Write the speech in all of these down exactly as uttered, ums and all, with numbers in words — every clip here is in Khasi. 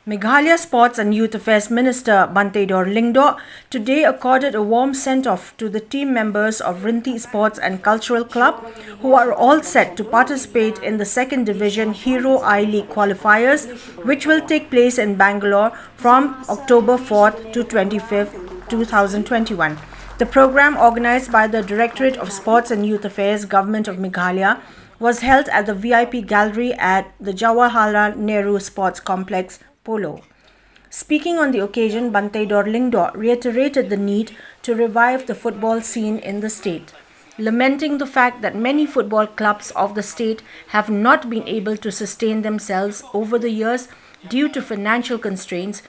Meghalaya Sports and Youth Affairs Minister Banteidor Lyngdoh today accorded a warm send-off to the team members of Rinti Sports and Cultural Club, who are all set to participate in the Second Division Hero I-League qualifiers, which will take place in Bangalore from October fourth to twenty-fifth, two thousand twenty-one. The program, organized by the Directorate of Sports and Youth Affairs, Government of Meghalaya, was held at the V I P gallery at the Jawaharlal Nehru Sports Complex, Polo. Speaking on the occasion, Banteidor Lyngdoh reiterated the need to revive the football scene in the state, lamenting the fact that many football clubs of the state have not been able to sustain themselves over the years due to financial constraints.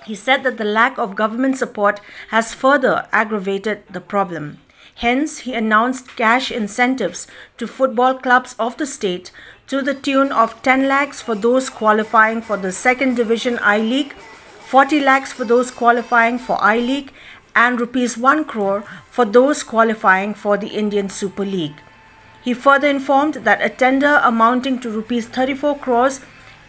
He said that the lack of government support has further aggravated the problem. Hence, he announced cash incentives to football clubs of the state to the tune of ten lakhs for those qualifying for the Second Division I-League, forty lakhs for those qualifying for I-League, and rupees one crore for those qualifying for the Indian Super League. He further informed that a tender amounting to rupees thirty-four crores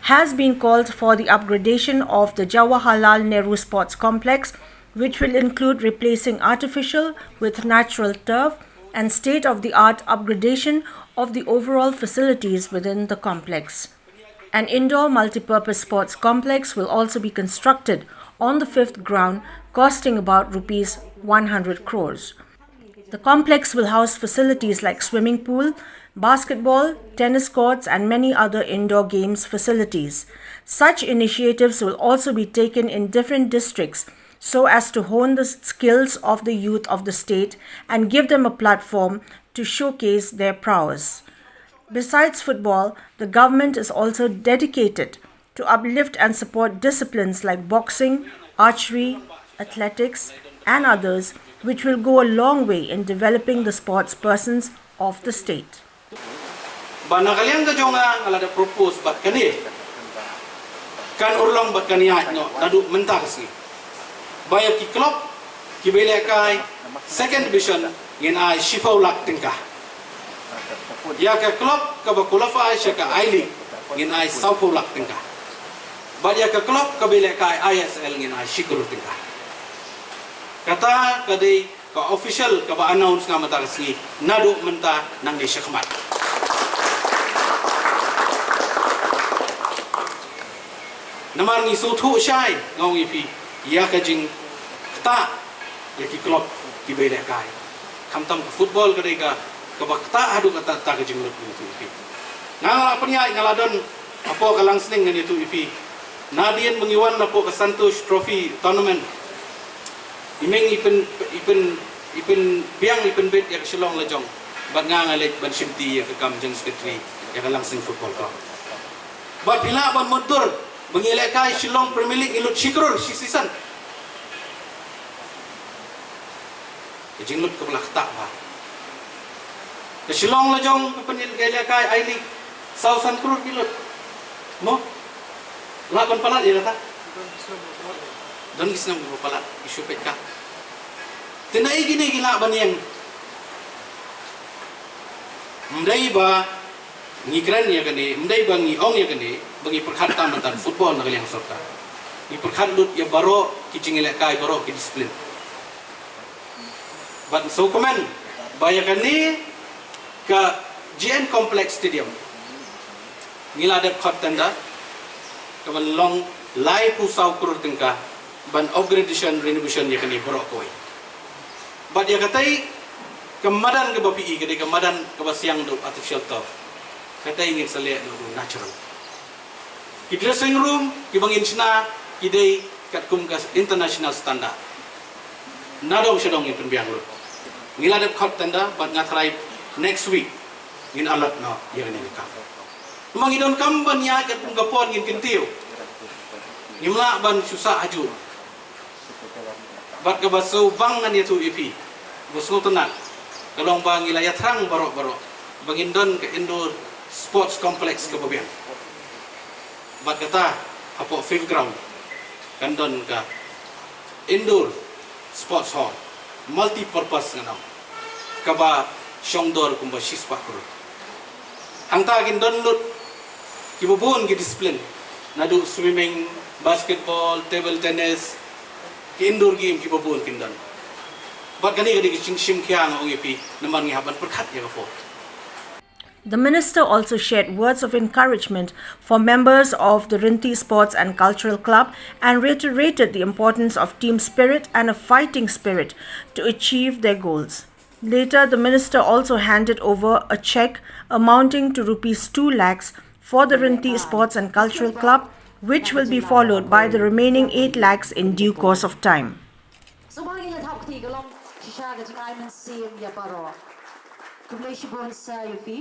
has been called for the upgradation of the Jawaharlal Nehru Sports Complex, which will include replacing artificial with natural turf and state-of-the-art upgradation of the overall facilities within the complex. An indoor multipurpose sports complex will also be constructed on the fifth ground, costing about rupees one hundred crores. The complex will house facilities like swimming pool, basketball, tennis courts, and many other indoor games facilities. Such initiatives will also be taken in different districts so as to hone the skills of the youth of the state and give them a platform to showcase their prowess. Besides football, the government is also dedicated to uplift and support disciplines like boxing, archery, athletics, and others, which will go a long way in developing the sports persons of the state. Ba na ka liang ka jong nga nga la da propose bad kane kan urlong bad kan ïaid noh naduh mynta ka sngi. Ba ïa ki club kiba ïalehkai second division ngin ai shiphew lak tyngka. Ïa ka club kaba qualify sha ka I-League ngin ai sawphew lak tyngka. Bad ïa ka club kaba ïalehkai I S L ngin ai shi klur tyngka. Kata ka dei ka official kaba announce nga mynta ka sngi, naduh mynta nangne shakhmat. Namar ngi sngewthuh shai, nga ong ïa phi, ïa ka jingktah ïa ki club kiba ïalehkai. Khamtam ka football ka dei ka kaba ktah haduh katta katta ka jinglut, nga ong ïa phi. Nga la pynïaid, nga la don hapoh ka Langsning, ngan ïathuh ïa phi. Nadien ba ngi wan hapoh ka Santosh Trophy tournament, i Meng i pyn, i pyn, i pynbiang, i pynbit ïa ka Shillong Lajong. Bad nga nga leit ban shimti ïa ka kam General Secretary ïa ka Langsning Football Club. Bad phi lah ban mutdur ba ngi ïalehkai Shillong Premier League ngi lut shi klur shi season. Ka jinglut kaba la ktah bha. Ka Shillong Lajong ka pynïaid ka ïalehkai I-League, saw san klur ki lut. Mo? Lah ban palat ïa kata? Don ki snem kiba palat, ki shu peit ka. Te naei kine ki lah ban ïeng? Ym dei ba ngi kren ïa kane, ym dei ba ngi ong ïa kane ba ngi pyrkhat tam bynta football na ka liang sorkar. Ngi pyrkhat lut ïa baroh ki jingïalehkai, baroh ki discipline. Bad sngewkmen ba ïa kane ka G N Complex Stadium ngi la dep khot tender kaban long laiphew saw klur tyngka ban upgradation, renovation ïa kane baroh kawei. Bad ïa katei ka madan kaba phi i ka dei ka madan kaba siang da u artificial turf. Katei ngin sa leh da u natural. Ki dressing room kiba ngin shna ki dei katkum ka international standard. Nadong shadong ngin pynbiang lut. Ngi la dep khot tender bad nga tharai next week ngin allot noh ïa kane ka kam. Namar ngi donkam ban ïaid katkum ka por, ngin kyntiew. Ngim lah ban shu sah hajuh. Bad kaba sngewbang ngan ïathuh ïa phi, ba sngewtynnat, ka long ba ngi la ïathrang baroh baroh ba ngin don ka indoor sports complex kaba biang. Bad kata hapoh fifth ground kan don ka indoor sports hall, multi purpose ngan ong, kaba shongdor kumba shispah klur. Hangta kin don lut kiba bun ki discipline. Naduh swimming, basketball, table tennis, ki indoor game kiba bun kin don. Bad kane ka dei ka jingshim khia nga ong ïa phi, namar ngi hap ban pyrkhat ïa ka por. The minister also shared words of encouragement for members of the Rinti Sports and Cultural Club and reiterated the importance of team spirit and a fighting spirit to achieve their goals. Later, the minister also handed over a cheque amounting to rupees two lakhs for the Rinti Sports and Cultural Club, which will be followed by the remaining eight lakhs in due course of time. Sngewbha ngin ïa thap kti ka long shisha ka jingai mynsiem ïa baroh. Khublei shibun sa ïa phi.